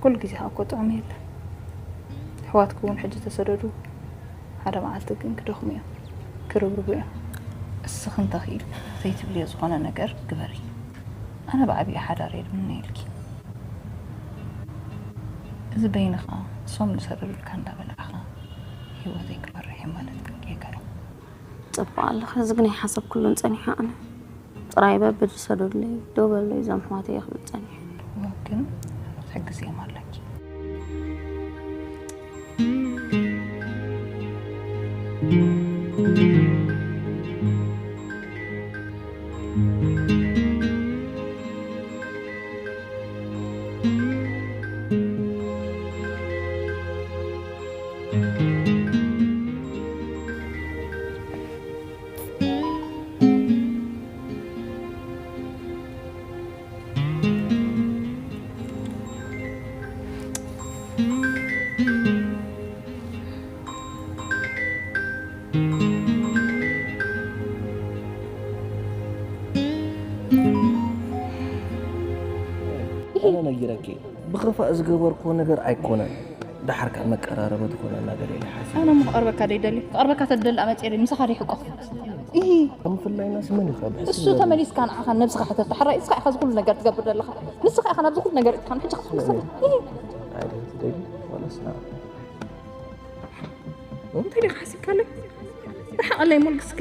ኩሉ ግዜ ከዓ እኮ ጥዑም የለን። ኣሕዋትኪ እውን ሕጂ ተሰደዱ፣ ሓደ መዓልቲ ግን ክደኽሙ እዮም፣ ክርብርቡ እዮም። እስኺ እንተኽኢሉ ዘይትብልዮ ዝኾነ ነገር ግበሪ። ኣነ ብዓብዪ ሓዳር እየ ዝምነየልኪ። እዚ በይንኻ እሶም ዝሰደዱልካ እንዳበላዕኻ ህይወተይ ክመርሕ እየ ማለት ግን ጌጋ እዩ። ፅቡቅ ኣለኺ። እዚ ግን ኣይሓሰብኩሉን ፀኒሐ። ኣነ ጥራይ በቢ ዝሰደዱለይ ደው በሉለይ እዞም ኣሕዋተይ እየ ክብል ፀኒሐ። እዋ ግን ክትሕግዝዮም ኣለኪ። ኣነ ነጊረኪ፣ ብኽፋእ ዝገበርክዎ ነገር ኣይኮነን። ደሓር ከኣ መቀራረቢ ትኾነና ገለ ኢለ ሓሲበ። ኣነ እሞ ክቐርበካ ደይደሊ። ክቐርበካ ተደሊ ኣመፅኤ ደይ ምሳኻ ደይ ሕቆፍ። ኢሂ። ኣብ ምፍላይናስ መን እዩ ከብሕስ እሱ ዝደሊ? ተመሊስካ ንዓኻ ነብስኻ ሕተት። ዳሕራይ እስኻ ኢኻ እዚ ኩሉ ነገር ትገብር ዘለኻ። ንስኻ ኢኻ ናብዚ ኩሉ ነገር እትኻን ሕጂ ክትመልሰኒ። ኢሂ። ኣይደ ትደሊ ዋላስ ንዓ? እንታይ ዲኻ ሓሲብካለይ? ርሓቐለይ ሞልግስኪ።